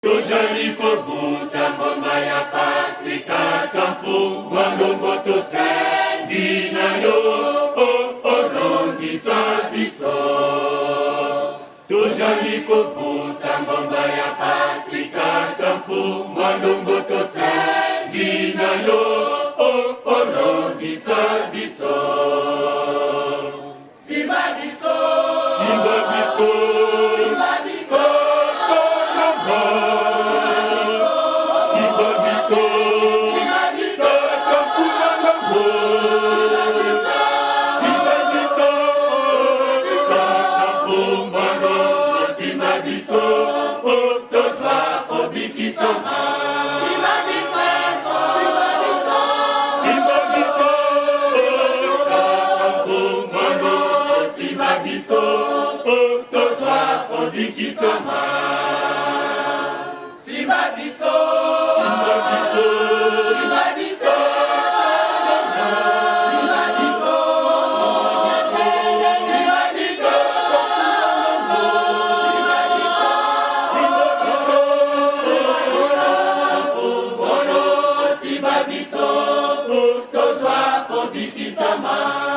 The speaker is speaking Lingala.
Tojali kobuta ngomba ya pasika ta mfungwa ndongo tosengi na yo o olongisa biso. Tojali kobuta ngomba ya pasika ta mfungwa ndongo tosengi na yo o olongisa biso. Simba biso, simba biso, simba biso, tolonga. Simba biso, simba biso, tokuna longo. Simba biso, tokuma longo. Simba biso, tozwa kobikisama. Simba biso, simba biso, simba biso, tokuma longo. Simba biso, tozwa kobikisama. Simba biso, simba biso, simba biso, simba biso, simba biso, simba biso, Nkolo simba biso, tozwa kobikisama.